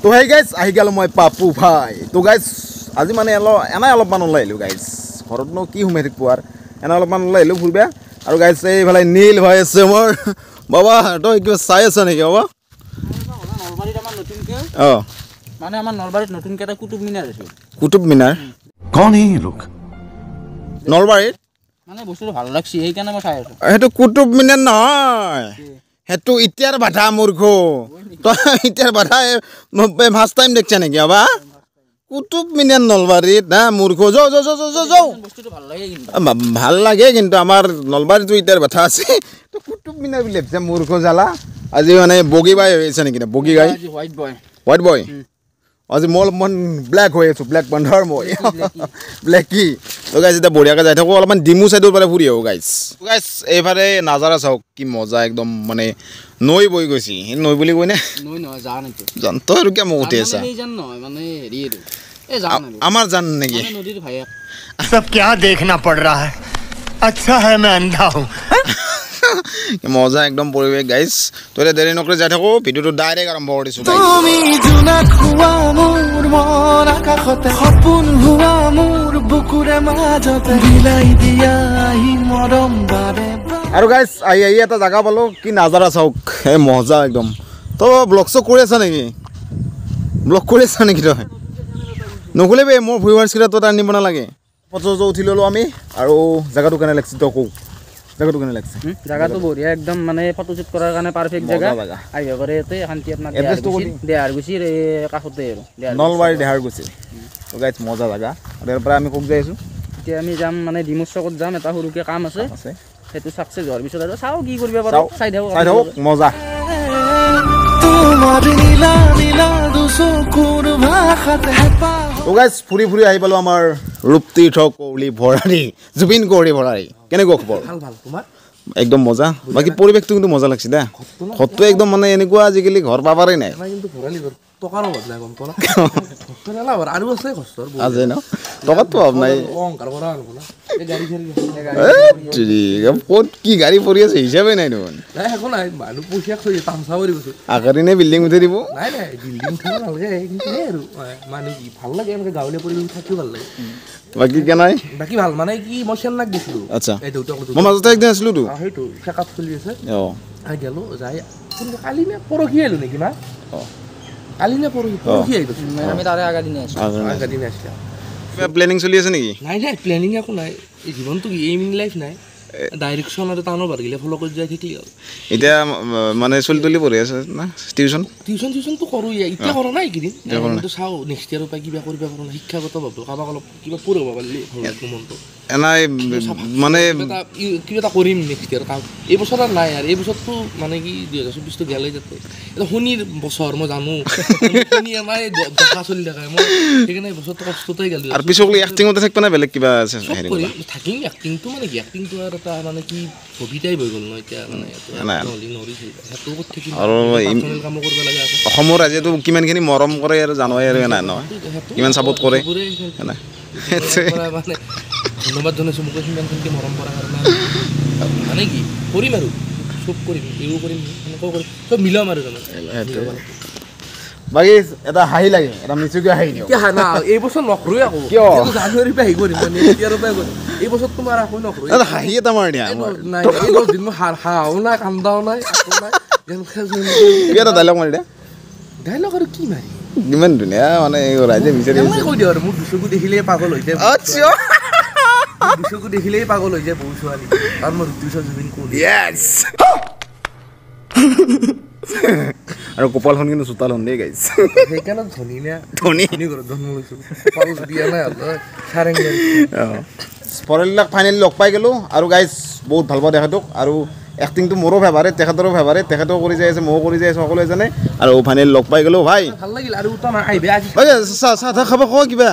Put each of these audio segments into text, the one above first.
তো hey guys, আহি গ'লো মই পাপু ভাই। তো গাইজ, আজি মানে অলপ এনে অলপমান ওলাই আহিলোঁ গাইজ। ঘৰতনো কি সোমাই থাকিব আৰু, এনে অলপমান ওলাই আহিলোঁ ফুৰিব। আৰু গাইজ, এইফালে নীল ভাই আছে মোৰ। বাবা, তই কিবা চাই আছ নেকি বাবা? নলবাৰীত আমাৰ নতুনকে অঁ, মানে আমাৰ নলবাৰীত নতুনকে এটা কুতুব মিনাৰ আছে। কুতুব মিনাৰ? कौन है ये लोग? নলবাৰীত মানে বস্তুটো ভাল লাগছে, সেইকাৰণে মই চাই আছো। সেইটো কুতুব মিনাৰ নহয়, সেইটো এতিয়াৰ বাধা মূৰ্খ। তই এতিয়াৰ বাধা ফাৰ্ষ্ট টাইম দেখছা নেকি বাবা? কুতুব মিনাৰ নলবাৰীত না মূৰ্খ? যাওঁ যাওঁ যাওঁ যাওঁ যাওঁ। বস্তুটো ভাল লাগে কিন্তু। ভাল লাগে কিন্তু আমাৰ নলবাৰীতো এতিয়াৰ বাধা আছে। তো কুতুব মিনাৰ বুলি ভাবিছে মূৰ্খ জ্বালা। আজি মানে বগী বাই হৈ আছে নেকি? বগী গাই, হোৱাইট বয়। হোৱাইট বয়। আজি মই অলপমান ব্লেক হৈ আছোঁ, ব্লেক বান্ধাৰ মই, ব্লেকি। তো গাইজ, এতিয়া বঢ়িয়াকৈ যাই থাকোঁ, অলপমান ডিমু চাইডৰ পৰা ফুৰি আহোঁ গাইজ। গাইজ, এইফালে নাজাৰা চাওক কি মজা, একদম মানে নৈ বৈ গৈছে। নৈ বুলি কয়নে? নৈ নহয়, জান এইটো। জান তই আৰু কিয় মোক উঠি আছা? জান নহয় মানে হেৰি আৰু এই জান আৰু আমাৰ জান নেকি? মানে নদীৰ ভায়েক। सब क्या देखना पड़ रहा है? अच्छा है मैं अंधा हूँ। মজা একদম পৰিৱেশ গাইজ। তো এতিয়া দেৰি নকৰি যাই থাকোঁ, ভিডিঅ'টো ডাইৰেক্ট আৰম্ভ কৰি দিছোঁ। তুমি জোনাক হোৱা মোৰ মন আকাশতে, সপোন হোৱা মোৰ বুকুৰে মাজতে, বিলাই দিয়া আহি মৰম বাৰে। আৰু গাইজ, আহি আহি এটা জেগা পালোঁ, কি নাজাৰা চাওক, এই মজা একদম। তই ব্লগ চক কৰি আছা নেকি? ব্লগ কৰি আছা নেকি তই? নকৰিবি, মোৰ ভিউৱাৰ্ছকেইটা তই আনিব নালাগে। ফটো চটো উঠি ল'লোঁ আমি। আৰু জেগাটো কেনে লাগছে তই কওঁ, জেগাটো কেনে লাগছে? জেগাটো বঢ়িয়া একদম, মানে ফটো শ্বুট কৰাৰ কাৰণে পাৰফেক্ট জেগা। জেগা। আহিব পাৰে ইয়াতে শান্তি। আপোনাৰ এড্ৰেছটো কৈ দি। দেহাৰগুচিৰ এই কাষতে আৰু নলবাৰী দেহাৰগুচি। তো গাইজ, মজা জেগা। আৰু ইয়াৰ পৰা আমি ক'ত যাই আছোঁ? এতিয়া আমি যাম মানে ডিমুৰ চকত যাম, এটা সৰুকে কাম আছে। আছে। সেইটো চাকচেছ হোৱাৰ পিছত আৰু চাওঁ কি কৰিব পাৰোঁ। চাই থাকোঁ, চাই থাকক, মজা। তোমাৰ নীলা নীলা দুচকুৰ ভাষাত হেঁপাহ। তো গাইজ, ফুৰি ফুৰি আহি পালোঁ আমাৰ ৰূপতীৰ্থ কৌলি ভৰালী, জুবিন কৌলি ভৰালী। কেনেকুৱা খবৰ? ভাল ভাল, তোমাৰ? একদম মজা। বাকী পৰিৱেশটো কিন্তু মজা লাগছে দে। ঘৰটো একদম মানে এনেকুৱা আজিকালি ঘৰ পাবাৰে নাই। আমাৰ কিন্তু ভৰালি ঘৰ টকাৰ অভাৱ নাই, গম পোৱা না? ঘৰটো নালা আৰু আছে ঘৰ আছে ন, টকাৰতো অভাৱ নাই। অহংকাৰ কৰা আৰু না, এই গাড়ী চাড়ী। ক'ত কি গাড়ী পৰি আছে হিচাপে নাই দেখোন। নাই, একো নাই, মানুহ পইচা থৈ তামচা কৰি গৈছো। আগাৰিনে বিল্ডিং উঠাই দিব। নাই নাই, বিল্ডিং উঠিব নালাগে, কিন্তু সেই আৰু মানুহ কি ভাল লাগে, এনেকৈ গাঁৱলীয়া পৰিৱেশ থাকিও ভাল লাগে। বাকী কেনাই? বাকী ভাল। মানে কি, মই চেন্নাইত গৈছিলোঁ। আচ্ছা। এই দেউতাক মই মাজতে একদিন আছিলোঁ তো। সেইটো চেকআপ চলি আছে। অঁ, গ'লো যাই কালি নে পৰহি আহিলোঁ নেকি মা? অঁ, কালি নে পৰহি, পৰহি আহি গৈছোঁ। আমি তাৰে আগা দিনে আছিলোঁ। আগা দিনে আছিলোঁ। কিবা প্লেনিং চলি আছে নেকি? নাই নাই, প্লেনিং একো নাই। এই জীৱনটো কি এইম ইন লাইফ নাই, ডাইৰেকশ্যন আৰু টানো বাঢ়িলে ফ'ল' কৰি যাই থাকিলি হ'ল। এতিয়া মানে চলি তলি পঢ়ি আছে না? টিউশ্যন টিউশ্যন চিউশ্যনটো কৰোঁ, এতিয়া কৰা নাই এইকেইদিন, কিন্তু চাওঁ নেক্সট ইয়াৰৰ পৰা কিবা কৰিব পাৰোঁ। শিক্ষাগতভাৱে কাৰোবাক অলপ কিবা পঢ়িব পাৰিলে ভাল লাগিব মনটো। এনেই মানে কিবা এটা কৰিম নেক্সট ইয়াৰ কাম। এই বছৰ আৰু নাই আৰু, এই বছৰটো মানে কি 2024টো গেলেই যাতে এটা শনিৰ বছৰ, মই জানো শনি আমাৰ দশা চলি থাকে, মই সেইকাৰণে এই বছৰটো কষ্টতে গ'ল। আৰু পিছক এক্টিঙতে থাকিব না বেলেগ কিবা আছে? কৰিম, থাকিম। এক্টিংটো মানে কি, এক্টিংটো আৰু এটা মানে কি হবি টাইপ হৈ গ'ল ন এতিয়া, মানে নহ'লে সেইটো ক'ত থাকিম আৰু কামো কৰিব লাগে। অসমৰ ৰাইজেতো কিমানখিনি মৰম কৰে আৰু জানোৱেই আৰু, নাই নহয় কিমান ছাপোৰ্ট কৰে। মানে ধন্যবাদ জনাইছোঁ মোক সিমানখিনিকে মৰম কৰাৰ কাৰণে। মানে কি কৰিম আৰু চব কৰিম, এইও কৰিম, সেনেকুৱাও কৰিম, চব মিলাম আৰু তাৰমানে। বাকী এটা হাঁহি লাগে, এটা মিচুকীয়া হাঁহি দিয়ক। এই বছৰ নকৰোঁ আকৌ। কিয়? জানুৱাৰীৰ পৰা হেৰি কৰিম, মানে এতিয়াৰ পৰাই কৰিম। এই বছৰ তোমাৰ আকৌ নকৰোঁ। এটা হাঁহি এটা মাৰি দিয়া। নাই, এই 10 দিন মই হাঁহাও নাই, কান্দাও নাই, একো নাই। কিবা এটা ডাইলগ মাৰি দিয়া। ডাইলগ আৰু কি মাৰি? ইমান ধুনীয়া মানে ৰাইজে বিচাৰি আছে। কৈ দিওঁ আৰু, মোৰ দুচকু দেখিলেই পাগল হৈ যায়। আচ্ছা, দুচকু দেখিলেই পাগল হৈ যায় বহু ছোৱালী, কাৰণ মই ঋতুষা জুবিন কোহলি। য়েছ। আৰু কপালখন কিন্তু চোতালখন দেই গাইজ। সেইকাৰণে ধনী নে? ধনী, ধনী ঘৰত জন্ম লৈছোঁ, কপাল দিয়া নাই চাৰেং। ভৰালিবিলাক ফাইনেলি লগ পাই গ'লোঁ। আৰু গাইজ, বহুত ভাল পাওঁ তেখেতক। আৰু এক্টিংটো মোৰো ফেভাৰেট, তেখেতৰো ফেভাৰেট, তেখেতেও কৰি যাই আছে, ময়ো কৰি যাই আছোঁ, সকলোৱে জানে। আৰু ফাইনেলি লগ পাই গ'লোঁ ভাই, ভাল লাগিল। আৰু আহিবি আজি চাহ চাহ তাহ খাব ক কিবা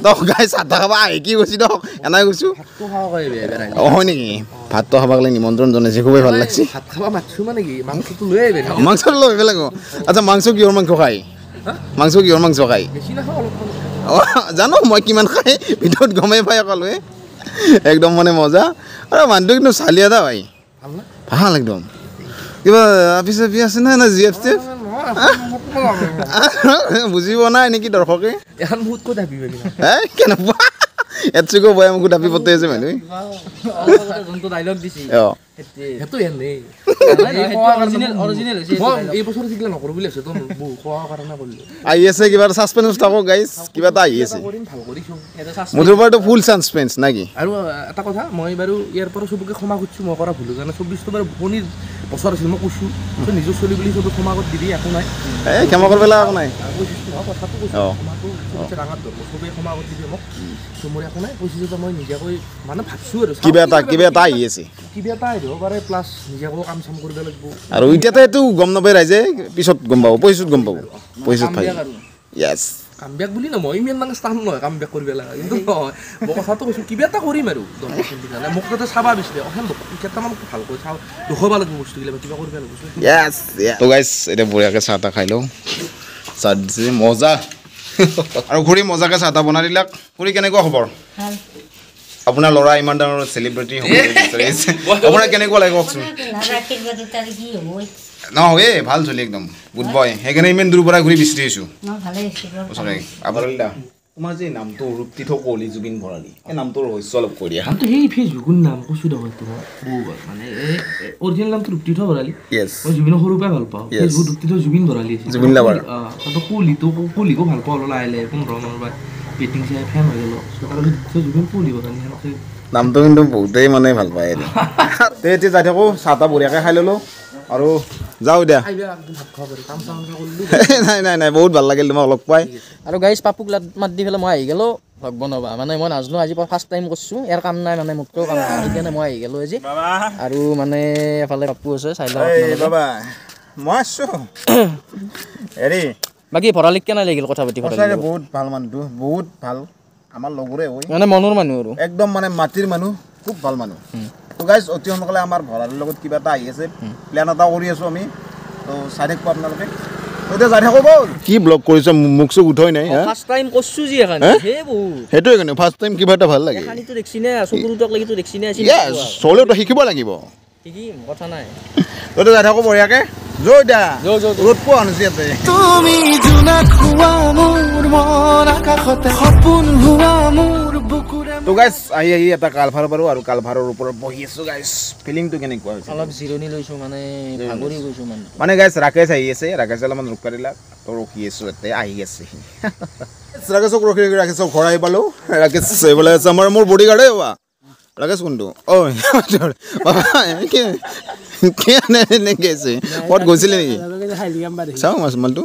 দক গাই, চাহ তাহ খাব আহি কি কৈছি দক, এনাই কৈছোঁ। অঁ, হয় নেকি? ভাতটো খাব গ'লে নিমন্ত্ৰণ জনাইছে, খুবেই ভাল লাগছে। মাংস লৈ আহিব লাগিব। আচ্ছা, মাংস কিহৰ মাংস খায়? মাংস কিহৰ মাংস খায়? অঁ, জানো মই কিমান খাই, ভিতৰত গমেই পাই সকলোৱে। একদম মানে মজা। আৰু মানুহটো কিন্তু চালিয়া দা ভাই, ভাল একদম। কিবা আপি চাপি আছে না না জি এফ চি এফ বুজিব নাই নেকি দৰ্শকে এখন বহুত ক'ত হাপি পাবি হে কেনেকুৱা এটচুকো বয় মোক হাপি পতে আছে মানুহ যোনটো ডাইলগ দিছি সেইটো এনেই অৰিজিনেল হৈছে মই এই বছৰ শিকিলে নকৰো বুলি ভাবিছো তো বহু খোৱা কাৰণে কৰিলো আহি আছে কিবা এটা সাসপেন্স থাকক গাইস কিবা এটা আহি আছে কৰিম ভাল কৰিছো মোৰ পৰাটো ফুল সাসপেন্স নাকি আৰু এটা কথা মই বাৰু ইয়াৰ পৰা চবকে ক্ষমা খুজিছো মই কৰা ভুল কাৰণে 24টো বাৰু শনিৰ বছৰ আছিল মই কৈছো নিজৰ চলি বুলি চবে ক্ষমা কৰি দিবি একো নাই এই ক্ষমা কৰিব লাগা একো নাই কৈছো নহয় কথাটো কৈছো ক্ষমাটো চবতছে ডাঙৰ ধৰ্ম চবে ক্ষমা কৰি দিবি মোক মোৰ একো নাই কৈছো যে মই নিজাকৈ মানে ভাবছো আৰু কিবা এটা আহি আছে কিবা এটা আহিব পাৰে প্লাছ নিজাকৈ কাম চাম কৰিব লাগিব আৰু এতিয়াতে এইটো গম নাপায় ৰাইজে পিছত গম পাব পইচাত গম পাব পইচাত পাই য়েছ কামবেক বুলি নহয় ইমান মানে স্থান নহয় কামবেক কৰিব লাগে কিন্তু নহয় মই কথাটো কৈছোঁ কিবা এটা কৰিম আৰু মোক তাতে চাবা বিচাৰে অসম কেইটামান ভালকৈ চাওঁ দেখুৱাব লাগিব বস্তুগিলা কিবা কৰিব লাগিব য়েছ তো গাইছ এতিয়া বঢ়িয়াকৈ চাহ তাহ খাই লওঁ চাহ দিছে মজা আৰু খুৰী মজাকৈ চাহ তাহ বনাই দিলাক খুৰী কেনেকুৱা খবৰ আপোনাৰ ল'ৰা ইমান ডাঙৰ চেলিব্ৰিটি হ'ব বিচাৰিছে আপোনাৰ কেনেকুৱা লাগে কওকচোন নহয় এই ভাল চলি একদম গুড বয় সেইকাৰণে ইমান দূৰ পৰা ঘূৰি বিচাৰি আহিছোঁ তোমাৰ যে নামটো ৰূপতীৰ্থ কোহলি জুবিন ভৰালী এই নামটোৰ ৰহস্য অলপ কৈ দিয়া নামটো সেই ফেচবুকৰ নাম কৈছোঁ দেখোন তোমাৰ বহুত মানে এই অৰিজিনেল নামটো ৰূপতীৰ্থ ভৰালী মই জুবিনৰ সৰুৰ পৰাই ভাল পাওঁ ফেচবুক ৰূপতীৰ্থ জুবিন ভৰালী আছিল জুবিন লাভাৰ তাতো কোহলিটো কোহলিকো ভাল পাওঁ অলপ লাহে লাহে 15 মানৰ পৰা বেটিং চাই ফেন হৈ গ'লো তাৰপিছত জুবিন কোহলি ভৰালী সেনেকৈ নামটো কিন্তু বহুতেই মানে ভাল পায় তে এতিয়া যাই থাকোঁ চাহ তাহ বঢ়িয়াকৈ খাই ল'লোঁ আৰু যাওঁ দিয়া নাই নাই নাই বহুত ভাল লাগিল তোমাক লগ পাই আৰু গাইজ পাপুক মাত দি পেলাই মই আহি গ'লো ভগ বনাবা মানে মই নাজানো আজি ফাৰ্ষ্ট টাইম কৰিছোঁ ইয়াৰ কাম নাই মানে মোতকৈও কাম নাই সেইকাৰণে মই আহি গ'লো আজি আৰু মানে এফালে পাপু আছে চাই লওক বাবা মই আছোঁ হেৰি বাকী ভৰালিক কেনে লাগিল কথা পাতি সঁচাকৈ বহুত ভাল মানুহটো বহুত ভাল আমাৰ লগৰে হয় মানে মনৰ মানুহ আৰু একদম মানে মাটিৰ মানুহ খুব ভাল মানুহ তো গাইজ অতি সোনকালে আমাৰ ভৰালিৰ লগত কিবা এটা আহি আছে প্লেন এটা কৰি আছোঁ আমি তো চাই থাকিব আপোনালোকে এতিয়া যাই থাকো ব'ল কি ব্লগ কৰিছ মুখ চুখ উঠাই নাই ফাৰ্ষ্ট টাইম কৰিছোঁ যি এখন সেই বহুত সেইটোৱে কাৰণে ফাৰ্ষ্ট টাইম কিবা এটা ভাল লাগে এখানিতো দেখছি নে চকুৰ দুটাক লাগিতো দেখছি নে য়েছ চলেও তো শিকিব লাগিব শিকিম কথা নাই তো যাই থাকো বঢ়িয়াকৈ যৌ দা ৰ'দ পোৱা আনিছে ইয়াতে তুমি জোনাক হোৱা মোৰ মন আকাশতে সপোন হোৱা মোৰ বুকুৰে তো গাইজ আহি আহি এটা কালভাৰ পালোঁ আৰু কালভাৰৰ ওপৰত বহি আছোঁ গাইজ ফিলিংটো কেনেকুৱা হৈছে অলপ জিৰণি লৈছোঁ মানে ভাগৰি গৈছোঁ মানে মানে গাইজ ৰাকেশ আহি আছে ৰাকেশে অলপমান ৰখা দিলাক তো ৰখি আছোঁ ইয়াতে আহি আছে ৰাকেশক ৰখি ৰখি ৰাকেশক ঘৰ আহি পালোঁ ৰাকেশ এইফালে আছে আমাৰ মোৰ বডিগাৰ্ডে বাবা ৰাকেশ কোনটো অ এনেকৈ আছে ক'ত গৈছিলে নেকি চাওঁ মাছ মালটো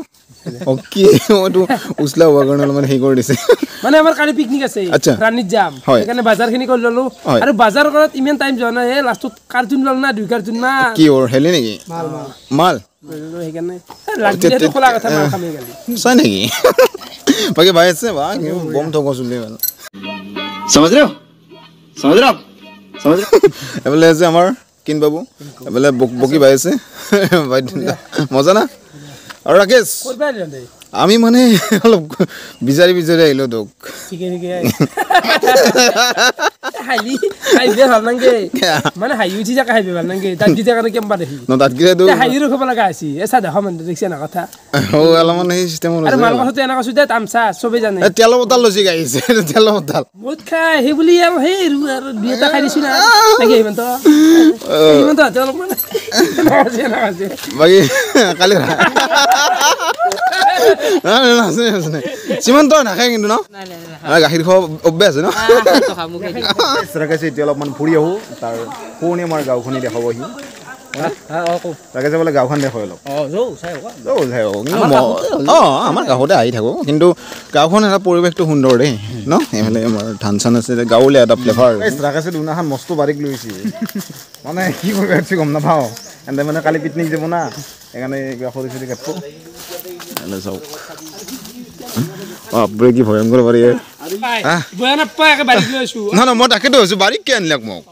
অ কি এইটো উচলা হোৱাৰ কাৰণে অলপমান হেৰি কৰি দিছে মানে আমাৰ কালি পিকনিক আছে ৰাণীত যাম সেইকাৰণে বাজাৰখিনি কৰি ল'লো আৰু বাজাৰ কৰাত ইমান টাইম যোৱা নাই এই লাষ্টত কাৰ্টুন ল'লো না দুই কাৰ্টুন না কি হেলি নেকি মাল সেইকাৰণে লাগিলেতো খোলা কথা মাল খামেই কালি চাই নেকি বাকী ভাই আছে বা বম থকচোন দেই মানে সমঝ ৰহ সমঝ ৰহ সমঝ এইফালে আছে আমাৰ কিন বাবু এইফালে বকি ভাই আছে ভাই মজা না আৰু ৰাকেশ আমি মানে অলপ বিচাৰি বিচাৰি আহিলোঁ তোক তেলৰ বটল লৈছে গাড়ী তেলৰ বটল বাকী কালি সীমান্ত নাখায় কিন্তু ন গাখীৰ খোৱা অভ্যাস আছে ন ৰাকেশে এতিয়া অলপমান ফুৰি আহোঁ তাৰ শুৱনি আমাৰ গাঁওখনি দেখাবহি ৰাকেশে বোলে গাঁওখন দেখুৱাই অলপ অঁ আমাৰ গাঁৱতে আহি থাকোঁ কিন্তু গাঁওখন এটা পৰিৱেশটো সুন্দৰ দেই ন এইফালে আমাৰ ধান চান আছে গাঁৱলীয়া এটা ফ্লেভাৰ ৰাকেশে দুনাখন মস্ত বাৰীক লৈছে মানে কি কৰিব পাৰিছে গম নাপাওঁ এনে মানে কালি পিকনিক যাব না সেইকাৰণে কিবা খৰি চৰি কাটিব চাওক বাপৰে কি ভয়ংকৰ বাৰী নহয় নহয় মই তাকেতো হৈছোঁ বাৰীক কিয় আনিলাক মোক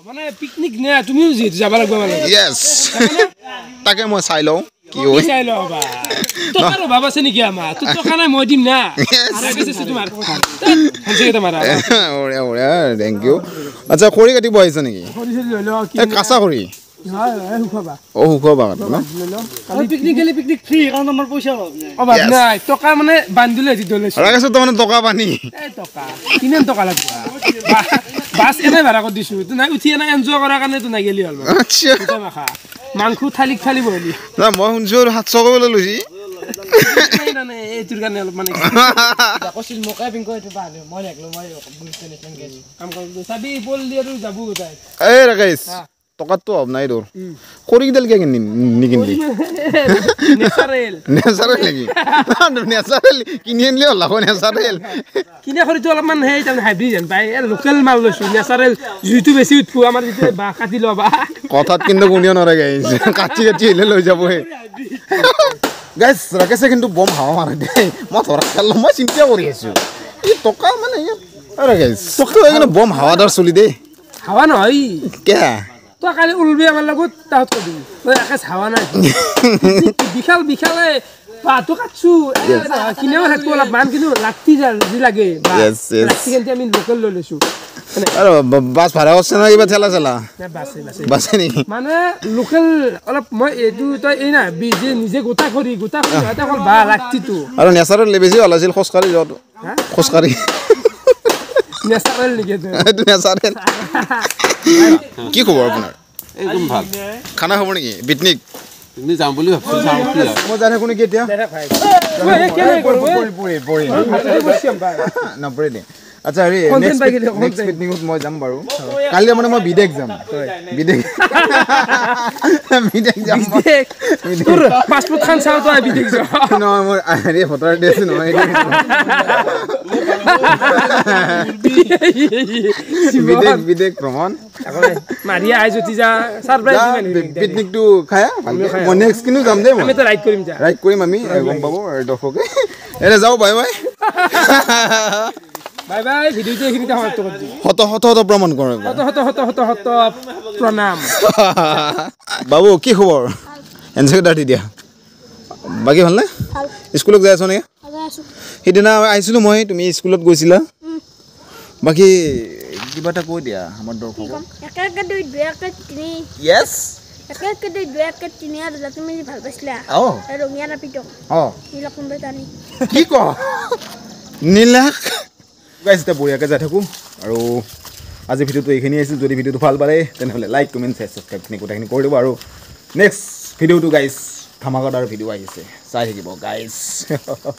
য়েছ তাকে মই চাই লওঁ কি হয় thank U আচ্ছা খৰি কাটিব আহিছে নেকি এই কাঁচা খৰি অ শুকোৱা বাঁহ ন। পিকনিক গেলে পিকনিক ফ্ৰী, কাৰণ আমাৰ পইচা অভাৱ নাই। টকা মানে বান্ধিলে ৰাকেশৰ তাৰমানে টকা পানী। এই টকা কিমান টকা লাগব? বাছ এনে ভাড়া কৰি দিছো, নাই উঠি এনে এনজয় কৰাৰ কাৰণেতো নাই গেলি হ'ল। মাংস থালিক থালি বহলি না, মই শুনছো আৰু 700 কৈ লৈছি। এইটোৰ কাৰণে অলপ মানে এই ৰাকেশ টকাততো অভাৱ নাই তোৰ, খৰিকেইডাল কিয় নিকিনিলি? নেচাৰেল নেকি? নেচাৰেল কিনি আনিলে হ'ল আকৌ। নেচাৰেল কিনা খৰিটো অলপমান সেই তাৰমানে হাইব্ৰিড যেন পায়, লোকেল মাল লৈছোঁ। নেচাৰেল জুইটো বেছি উঠব, আমাৰ যিটো বাঁহ কাটি লোৱা বাঁহ। কথাত কিন্তু কোনেও নৰে গাইছ, কাটি কাটি আহিলে লৈ যাবহে গাইছ। ৰাকেশে কিন্তু বম হাৱা মাৰে দেই, মই ধৰা খেলোঁ, মই চিন্তা কৰি আছোঁ এই টকা মানে। ৰাকেশ কিন্তু বম হাৱাদাৰ চলি দেই। হাৱা নহয় কিয়? তই কালি ওলবি আমাৰ লগত, তাহত কবি ৰাকেশ হাৱা নাই। বিশাল বিশালে বাঁহটো কাটছো, কিনেও থাকবো অলপমান, কিন্তু লাঠি যি লাগে লাঠি কিন্তু আমি লোকেল লৈ লৈছোঁ। আৰু বাছ ভাড়া কৰিছে না কিবা ঠেলা চেলা? বাছে নেকি? মানে লোকেল অলপ মই এইটো তই এই না যে নিজে গোটা খৰি গোটা খৰি অকল বাঁহ লাঠিটো। আৰু নেচাৰেল বেছি ভাল আছিল খোজকাঢ়ি যোৱাটো। খোজকাঢ়ি নেচাৰেল নেকি এইটো? নেচাৰেল। কি খবৰ আপোনাৰ? একদম ভাল। খানা খাব নেকি? পিকনিক যাম বুলি ভাবছো। মই যাই থাকো নেকি এতিয়া? নপৰে দে। আচ্ছা হেৰি, নেক্সট পিকনিকত মই যাম বাৰু। কালি মানে মই বিদেশ যাম। বিদেশ বিদেশ যাম। পাছপৰ্টখন চাওঁ তই বিদেশ যাম। নহয় মোৰ হেৰি ভোটাৰ আইডি আছে নহয়। বিদেশ বিদেশ ভ্ৰমণ মাৰিয়া আই যদি যা সাৰপ্ৰাইজ দিম। পিকনিকটো খাই মই নেক্সট কিন্তু যাম দেই। আমি তো ৰাইড কৰিম, যা ৰাইড কৰিম আমি, গম পাব দৰ্শকে। এনে যাওঁ, বাই বাই বাই বাই। ভিডিঅ'টো এইখিনিতে সমাপ্ত কৰি দিওঁ। শত শত শত প্ৰমাণ কৰোঁ। শত শত শত শত শত প্ৰণাম। বাবু কি খবৰ? এনচাৰ দি দিয়া। বাকী ভালনে? স্কুলত যাই আছ নেকি? সিদিনা আহিছিলোঁ মই, তুমি স্কুলত গৈছিলা। বাকী কিবা এটা কৈ দিয়া আমাৰ দৰ্শকক। কি ক নীলাক গাইছ, এতিয়া বঢ়িয়াকৈ যাই থাকোঁ। আৰু আজি ভিডিঅ'টো এইখিনি আছিল। যদি ভিডিঅ'টো ভাল পালে তেনেহ'লে লাইক কমেণ্ট শ্বেয়াৰ ছাবস্ক্ৰাইবখিনি গোটেইখিনি কৰি দিব। আৰু নেক্সট ভিডিঅ'টো গাইছ ধামাকাদাৰ ভিডিঅ' আহিছে, চাই থাকিব গাইছ।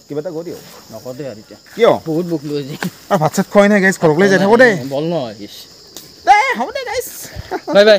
কিবা এটা কৈ দিয়ক। নকওঁ দে আৰু এতিয়া। কিয়? বহুত ভোক লৈ আজি। আৰু ভাত চাত খোৱাই নাই গাইছ, ঘৰলৈ যাই থাকোঁ দেই। বল নহয় দে, হ'ব দে গাইছ, বাই বাই।